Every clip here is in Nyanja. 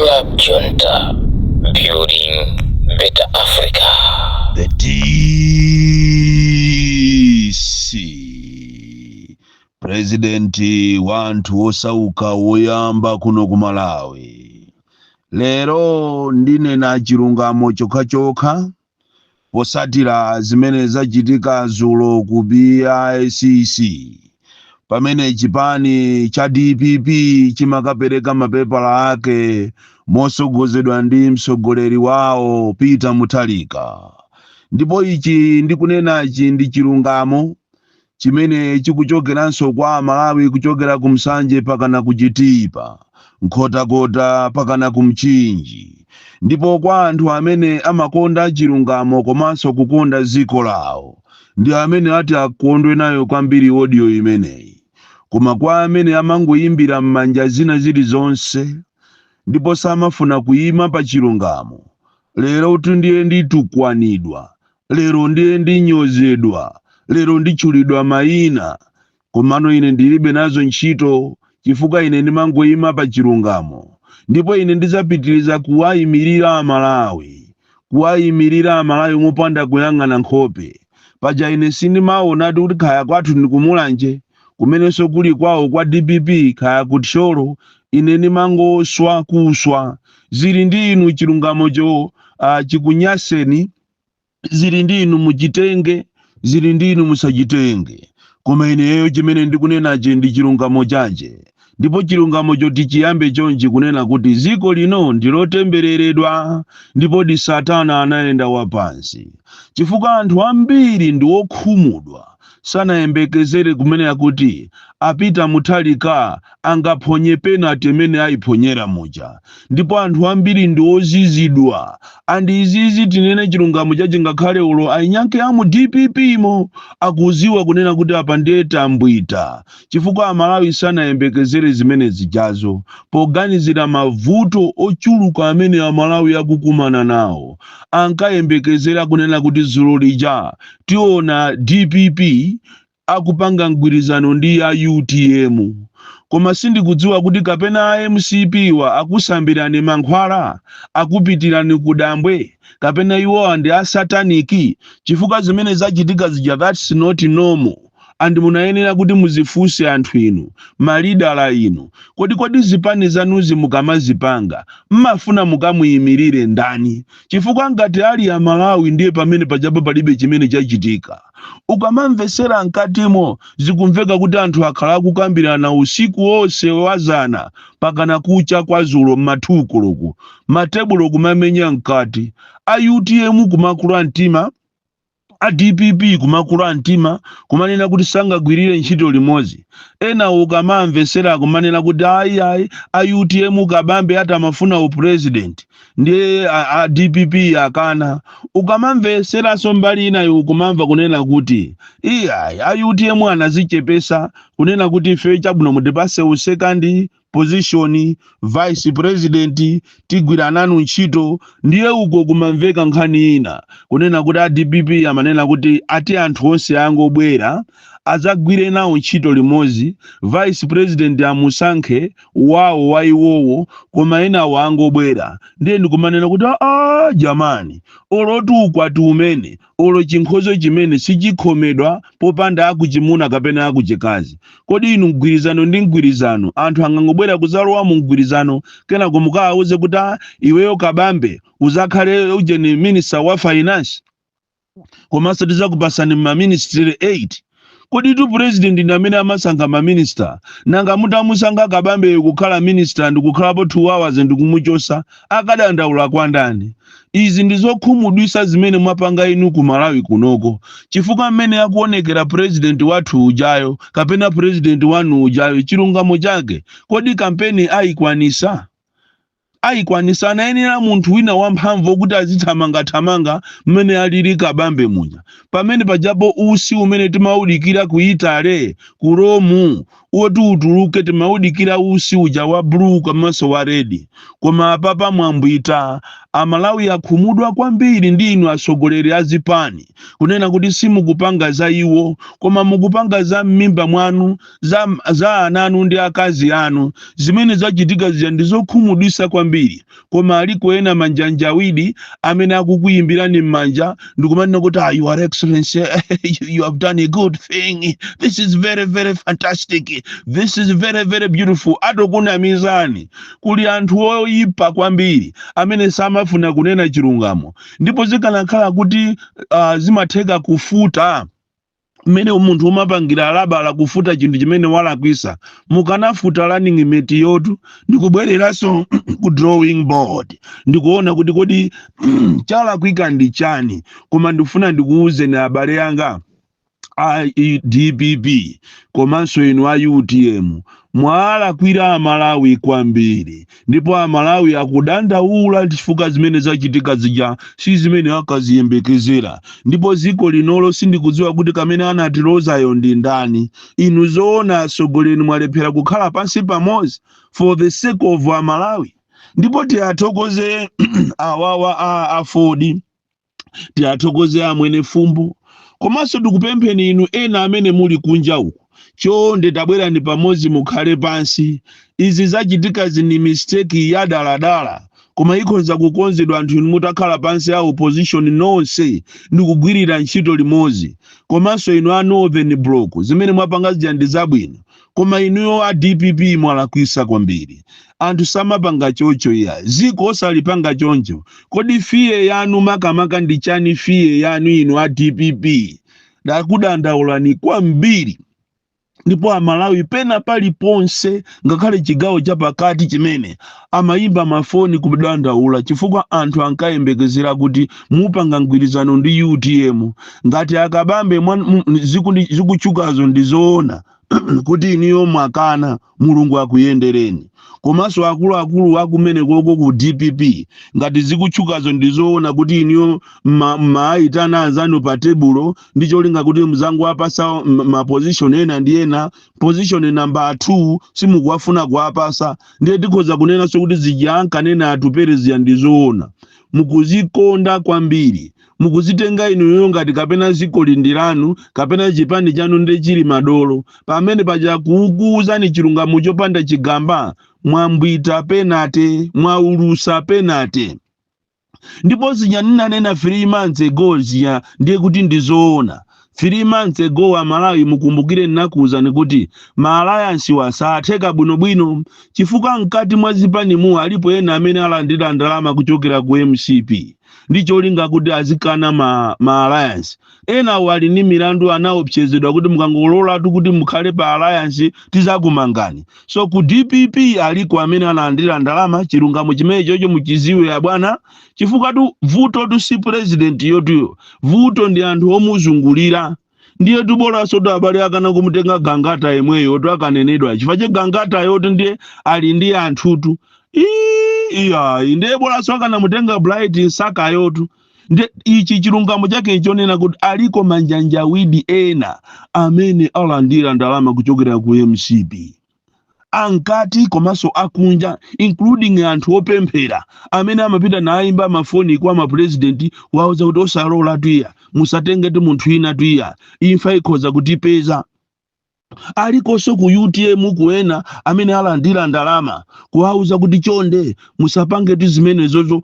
Club Junta, building better Africa. The DC President wa anthu osauka woyamba kuno ku Malawi. Lero ndinena chilungamo chokhachokha posatira zimene zachitika dzulo ku BICC, pamene chipani cha DPP chimakapereka mapepala ake mosogozedwa ndi mtsogoleri wawo Peter Mutharika. Ndipo ichi ndikunenachi ndi chilungamo chimene chikuchokeranso kwa Malawi, kuchokera ku Msanje pakana ku Chitipa, Nkhotakota pakana ku Mchinji, ndipo kwa anthu amene amakonda chilungamo komanso kukonda dziko lawo ndi amene ati akondwe nayo kwambiri audio imeneyi. Koma kwa amene amangoyimbira m'manja zina zilizonse ndipo samafuna kuyima pa chilungamo, lero kuti ndiye nditukwanidwa, lero ndiye ndinyozedwa, lero nditchulidwa mayina, komano ine ndilibe nazo ntchito, chifukwa ine ndimangoyima pa chilungamo. Ndipo ine ndidzapitiriza kuwayimirira Amalawi, kuwayimirira Amalawi mopanda kuyang'ana nkhope. Paja ine sindimaonatu kuti khaya kwathu ndikumulanje, kumenenso kuli kwawo kwa DPP, khaya kuthyolo. Ine ndimangoswa kuswa. Zili ndi inu chilungamocho chikunyaseni, zili ndi inu muchitenge, zili ndi inu musachitenge, koma ineyo chimene ndikunenachi ndi chilungamo chache. Ndipo chilungamocho tichiyambe chonchi, kunena kuti dziko lino ndilotembereredwa, ndipo di Satana anayenda wapansi, chifukwa anthu ambiri ndi okhumudwa, sanayembekezere kumenera kuti a Peter Mutharika angaphonye penalty imene ayiphonyera muja. Ndipo anthu ambiri ndi ozizidwa, and izizi tinene chilungamo chache, ngakhale ulo ainyanke amu DPP mo akuziwa kunena kuti apa ndiye tambwita, chifukwa Amalawi sanayembekezere zimene zijazo, poganizira mavuto ochuluka amene Amalawi akukumana nawo. Ankayembekezera kunena kuti dzulo lija tiona DPP akupanga mgwirizano ndi ya UTM, koma sindikudziwa kuti kapena a MCP wa akusambirani mankhwala, akupitirani kudambwe, kapena iwowa ndi asataniki, chifukwa zimene zachitika zija, that's not normal. And munayenera kuti muzifunse anthu inu, malidala inu, kodi zipani zanuzi mukamazipanga mmafuna mukamuyimirire ndani? Chifukwa ngati ali Amalawi, ndiye pamene pajapo palibe chimene chachitika. Ukamamvesera mkatimo, zikumveka kuti anthu akhala akukambirana usiku wonse wazana pakana kucha kwa zulo mmathukuloku, matebulo kumamenya mkati, a UTM kumakula mtima, a DPP kumakula mtima, kumanena kuti sangagwirire ntchito limodzi. Ena ukamamvesera kumanena kuti ayi ayi, a UTM Kabambe ati amafuna upresident, ndiye a DPP akana. Ukamamveseranso mbali inayo, ukumamva kunena kuti iyayi, a UTM anazichepesa kunena kuti ife chabwino mutipase usecond position, vice president, tigwira nanu ntchito. Ndiye uko kumamveka nkhani ina kunena kuti a DPP amanena kuti ati anthu onse angobwera adzagwire nawo ntchito limodzi, vice president amusankhe wawo wa iwowo, koma enawo angobwera. Ndiye ndikumanena kuti aa jamani, olotu ukwati umene olo chinkhozo chimene sichikhomedwa popanda akuchimuna kapena akuchikazi. Kodi inu mgwirizano ndi mgwirizano, anthu angangobwera kuzalowa mu mgwirizano, kenako mukawauze kuti, "Ah, iweyo Kabambe uzakhale ujeni minister wa finance, komanso tidzakupasani maministry 8"? Kodi tu president ndi amene amasankha maminista? Nanga mutamusankha Kabambe kukhala minister ndikukhalapo 2 hours ndikumuchosa, akadandaula kwa ndani? Izi ndi zokhumudwisa zimene mwapanga inu ku Malawi kunoko, chifukwa mmene akuonekera president wathu ujayo kapena president wanu ujayo, chilungamo chake, kodi kampeni ayikwanisa? Ayikwanisa? Anayenera munthu wina wamphamvu wokuti azithamangathamanga mmene alili Kabambe muja. Pamene pajapo usi umene timawudikira ku Itale, ku Romu, Woti utuluke timaudikira usi uja wa blue komanso wa red, koma apapa mwambwita. Amalawi akhumudwa kwambiri ndi inu atsogoleri a zipani, kunena kuti simukupanga za iwo, koma mukupanga za m'mimba mwanu, za ana anu ndi akazi anu. Zimene zachitika zija ndi zokhumudwitsa kwambiri, koma aliko ena manjanjawidi amene akukuyimbirani m'manja ndikumanena kuti, "Ah, Your Excellency, you have done a good thing. This is very, very fantastic. This is very, very beautiful." Atokunamizani. Kuli anthu oyipa kwambiri amene samafuna kunena chilungamo, ndipo zikanakhala kuti zimatheka kufuta mmene munthu umapangira alabala kufuta chinthu chimene walakwisa, mukanafuta running mate yotu ndikubwereranso ku drawing board ndikuona kuti kodi chalakwika ndi chani. Koma ndifuna ndikuwuzeni abale anga a DPP komanso inu a UTM, mwalakwira Amalawi kwambiri, ndipo Amalawi akudandaula chifukwa zimene zachitika zija si zimene akaziyembekezera. Ndipo dziko linolo sindikudziwa kuti kamene anatilozayo ndi ndani. Inu zoona, atsogoleri, mwalephera kukhala pansi pamodzi for the sake of Amalawi? Ndipo tiyathokoze awawa a AFORD, tiyathokoze amwene Fumbo, komanso ndikupempheni inu ena amene muli kunja uku, chonde tabwerani pamodzi, mukhale pansi. Izi zachitika zini mistake ya daladala, koma ikhoza kukonzedwa anthu inu mutakhala pansi, a opposition nonse, ndikugwirira ntchito limodzi. Komanso inu a Northern Block, zimene mwapanga zija ndi zabwino, koma inuyo a DPP mwalakwisa kwambiri. Anthu samapanga chocho iya, ziko osalipanga choncho. Kodi fear yanu makamaka ndi chani? Fear yanu inu a DPP, ndakudandaulani kwambiri. Ndipo Amalawi pena paliponse, ngakhale chigawo chapakati chimene amayimba mafoni kudandaula, chifukwa anthu ankayembekezera kuti mupanga mgwirizano ndi UTM. Ngati akabambe zikutchukazo ndi zoona kuti iniyo mwakana, Mulungu akuyendereni. Komanso akuluakulu akumene koko ku DPP, ngati zikutchukazo ndi zoona kuti iniyo maayitana anzanu pa tebulo ndi cholinga kuti mzangu apasa ma position ena ndi ena, position number 2 simukuwafuna kuwapasa, ndiye tikhoza kunenanso kuti zija ankanena Atupere zija ndi zoona. Mukuzikonda kwambiri, mukuzitenga inuyo ngati kapena ziko lindi lanu kapena chipani chanu ndi chili madolo. Pamene paja kukuwuzani chilungamo chopanda chigamba, mwambwita penate, mwaulusa penate. Ndipo zija ndinanena 3 months ago zija ndiye kuti ndizoona. 3 months ago, Amalawi mukumbukire, ndinakuwuzani kuti ma alliance wasatheka bwinobwino chifukwa mkati mwa zipanimu alipo ena amene alandira ndalama kuchokera ku MCP ndi cholinga kuti azikana ma alliance. Ena ali ndi milandu, anaopsezedwa kuti mukangololatu kuti mukhale pa alliance tizakumangani. So ku DPP aliko amene analandira ndalama. Chilungamo chimene chocho muchiziwe ya bwana, chifukwa tu vuto tu si president yotuyo, vuto ndi anthu omuzungulira. Ndiye tubolanso tu abale akana kumutenga Gangata yemweyo tu akanenedwa, chifukwa che Gangata yotu ndiye ali ndi anthutu. Iya, ndiye bolanso akanamutenga Bright Msaka yotu. Ndiye ichi chilungamo chake chonena kuti aliko manjanjawidi ena amene alandira ndalama kuchokera ku MCP, ankati komanso akunja, including anthu opemphera amene amapita naimba mafoni kwa mapurezidenti wauza kuti osalola tuya, musatenge ti munthu ina tuya, imfa ikhoza kutipeza. Alikonso ku UTM kuena amene alandira ndalama kuwauza kuti chonde musapange ti zimenezozo,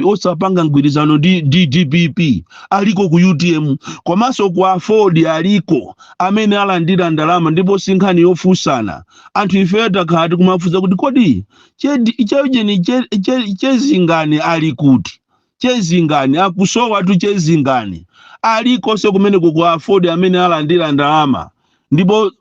osapanga mgwirizano ndi DPP. Aliko ku UTM komanso ku AFORD aliko amene alandira ndalama, ndipo si nkhani yofunsana. Anthu ifeyo takhala tikumafunsa kuti kodi chejeni chezingani ali kuti? Chezingani akusowa tu. Chezingani alikonso kumeneko ku AFORD amene alandira ndalama. Ndipo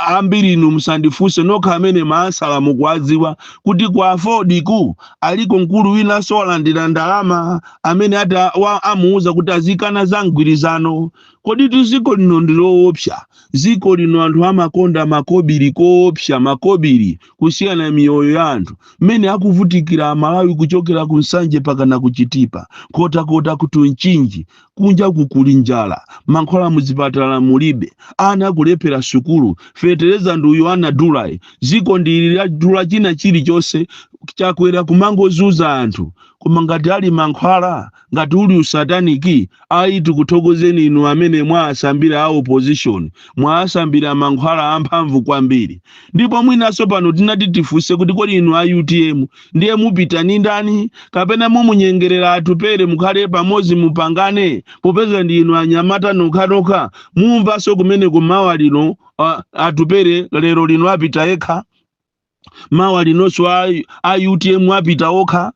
ambiri inu musandifunse, nokha amene maasala mukuwadziwa kuti ku AFORD ku aliko mkulu winanso alandira ndalama amene ati amuuza kuti azikana za mgwirizano. Kodi tu ziko lino ndi loopsa? Ziko lino anthu amakonda makobiri koopsa, makobiri kusiyana miyoyo ya anthu mmene akuvutikira Amalawi kuchokera ku Nsanje pakana ku Chitipa, Kotakota, ku Mchinji. Kunja kukuli njala, mankhwala muzipatala mulibe, ana kulephera sukulu, fetereza ndi uyu anadulayi, ziko ndili ladula, china chilichonse chakwera, kumangozuza anthu. Koma ngati ali mankhwala, ngati uli usataniki, ayi, tikuthokozeni inu amene mwasambira a opposition, mwasambira mankhwala amphamvu kwambiri. Ndipo mwinanso pano tinati tifunse kuti kodi inu a UTM ndiye mupita ni ndani, kapena mumunyengerera Atupere mukhale pamodzi mupangane, popeza ndi inu anyamata nokhanokha? Mumvanso kumene kumawa lino, Atupere lero lino apita yekha, mawa linonso a UTM apita okha.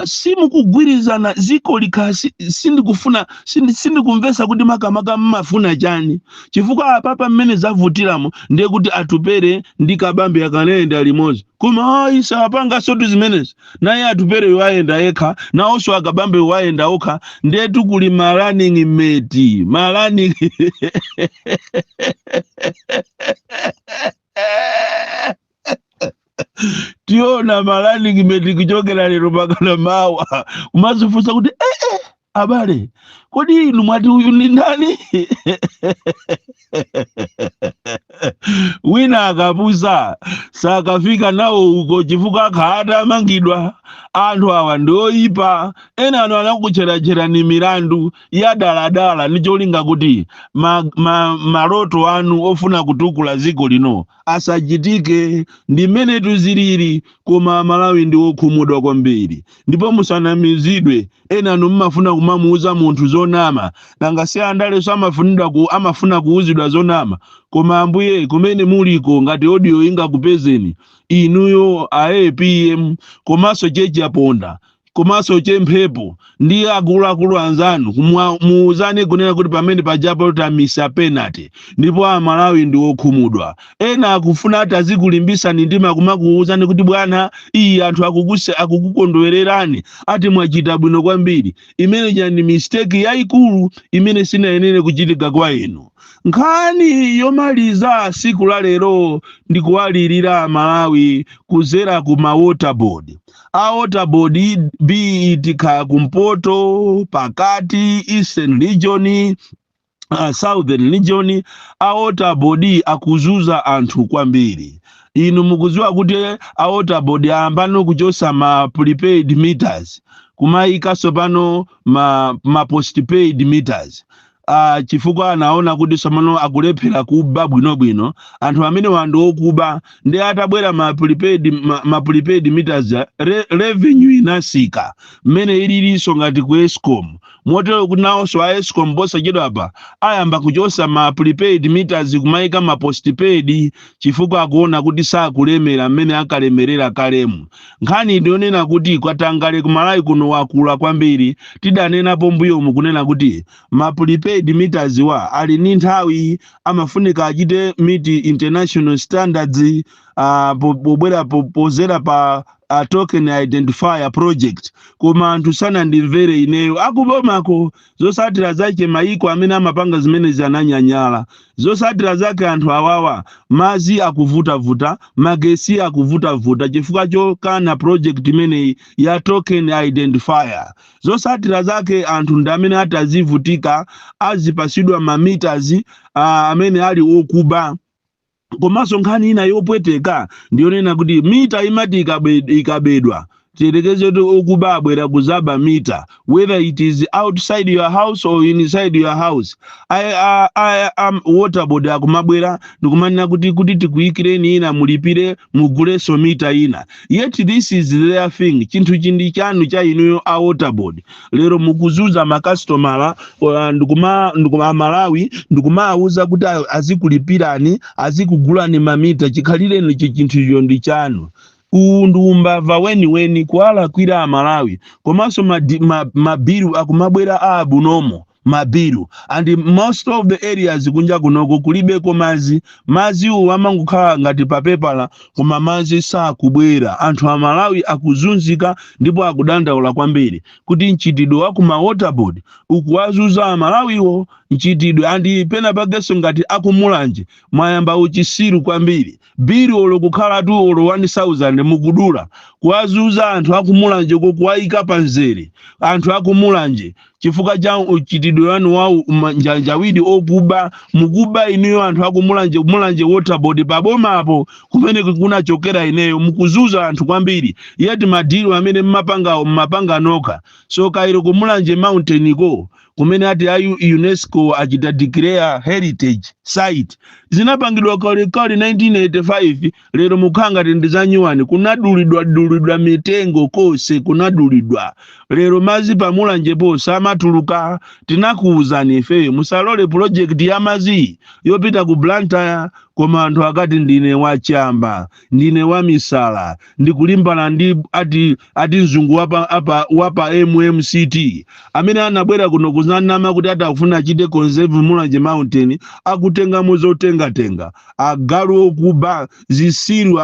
Simukugwirizana, ziko likhasi. Sindikufuna, sindikumvesa kuti makamaka mmafuna chani, chifukwa apapa mmene zavutiramo ndiye kuti Atupere ndi Kabambe akanayenda limodzi, koma ayi, sapanganso tu zimenezi. Naye Atupereyo ayenda yekha, nawonso Akabambe wayenda okha. Ndetu kuli ma running mate, ma running. Tiona ma running mate kuchokera lero pakana mawa, kumazifunsa kuti abale, kodi inu mwati uyu ndi ndani? Wina akapusa sakafika nawo uko, chifukwa akhala atamangidwa. Anthu awa ndi oyipa. Ena anu anakucherachera milandu ya daladala ndi cholinga kuti maloto anu ofuna kutukula dziko lino asachitike. Ndi mmene tuzilili. Koma Amalawi ndi okhumudwa kwambiri, ndipo musanamizidwe. Ena anu mmafuna kumamuuza munthu zonama. Nanga si andaleso amafuna kuuzidwa zonama? Koma Ambuye kumene muliko, ngati audio ingakupezeni inuyo a APM, komanso chechaponda, komanso chemphepo ndi akuluakulu anzanu, muuzane kunena kuti pamene pajapo tamisa penalty, ndipo Amalawi ndi okhumudwa. Ena akufuna ati azikulimbisani ndima kumakuuzani kuti bwana, iyi anthu akukukondwererani, ati mwachita bwino kwambiri. Imene ndi mistake yayikulu imene sinayenere kuchitika kwa inu. Nkhani yomaliza siku la lero ndikuwalirira Amalawi kuzera ku ma water board. A water board, be it kaya kumpoto, pakati, Eastern Region, Southern Region, a water board akuzuza anthu kwambiri. Inu mukuziwa kuti a water board ayambano kuchosa ma prepaid meters, kumayikanso pano ma postpaid meters, chifukwa anaona kuti somano akulephera kuba bwinobwino. Anthu amene wandi okuba, ndi atabwera ma prepaid meters, revenue inasika mmene ililinso ngati ku Escom. Motero kuti nawonso a Escom posachedwapa ayamba kuchosa ma prepaid meters, kumayika ma postpaid, chifukwa akuona kuti sakulemera mmene akalemerera kalemu. Nkhani ndionena kuti katangale kumalawi kuno wakula kwambiri. Tidanenapo mbuyomu kunena kuti ma prepaid meters wa ali ndi nthawi, amafunika achite meet international standards, pobwera pozera pa token identifier project, koma anthu sanandimvere ineyo akubomako. Zosatira zake, maiko amene amapanga zimenezi ananyanyala. Zosatira zake, anthu awawa mazi akuvutavuta, magesi akuvutavuta, chifukwa chokana project imeneyi ya token identifier. Zosatira zake, anthu ndi amene ati azivutika, azipasidwa ma meters amene ali okuba. Komanso nkhani ina yopweteka ndiyonena kuti mita imati ikabedwa, tiyerekeze kuti okuba abwera kuzaba mita, whether it is outside your house or inside your house, water board akumabwera ndikumanena kuti tikuyikireni ina, mulipire, mugulenso mita ina. Yet this is their thing. Chinthu chindi chanu cha inuyo a water board. Lero mukuzuza makasitomala, ndikuma Amalawi ndikumawuza kuti azikulipirani, azikugulani mamita, chikhalireni chinthucho ndi chanu. Uwu ndi umbava weniweni, kuwalakwira Amalawi. Komanso mabilu akumabwera a abnormal mabilu, and most of the areas kunja kunoko kulibeko mazi. Mazi uwu amangokhala ngati papepala, koma mazi sakubwera. Anthu Amalawi akuzunzika ndipo akudandaula kwambiri kuti mchitidwe wa kuma water board ukuwazuza Amalawiwo mchitidwe. And pena pakenso ngati akumulanje mwayamba uchisiru kwambiri. Bili olo kukhalatu olo 1000 mukudula, kuwazuza anthu akumulanje ko, kuwayika panzere anthu akumulanje. Chifukwa cha uchitidwe wanu wa njanjawidi okuba, mukuba inuyo anthu akuMulanje, Mulanje Water Board pabomapo kumene kunachokera ineyo, mukuzuza anthu kwambiri, yeti ma deal amene mmapangawo mmapanga nokha. So kairo kuMulanje Mountain ko kumene ati a UNESCO achita declare heritage site, zinapangidwa kalekale 1985. Lero mukhala ngati ndi zanyuwani. Kunadulidwa dulidwa mitengo konse kunadulidwa. Lero mazi paMulanjepo samatuluka. Tinakuwuzani ifeyo, musalole project ya mazi yopita ku Blantyre, koma anthu akati ndine wachamba, ndine wamisala, ndikulimbana ndi ati mzungu wapa MMCT amene anabwera kuno kuzanama kuti atafuna achite conserve Mulanje Mountain, akutengamo zotengatenga. Agalu okuba, zisilu,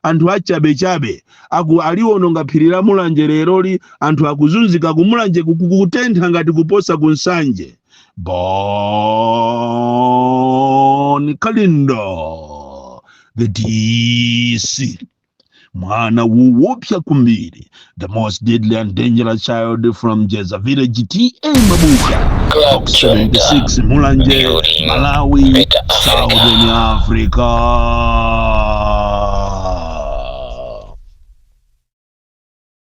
anthu achabechabe aku aliwononga phiri la Mulanje. Leroli anthu akuzunzika kuMulanje, kukutentha ngati kuposa kuNsanje. Bon Kalindo, the DC, mwana woopsa kwambiri, the most deadly and dangerous child from Jeza Village, TA Mabuka, Club Box Junta, 76, Mulanje, building Malawi, better Africa. Southern Africa.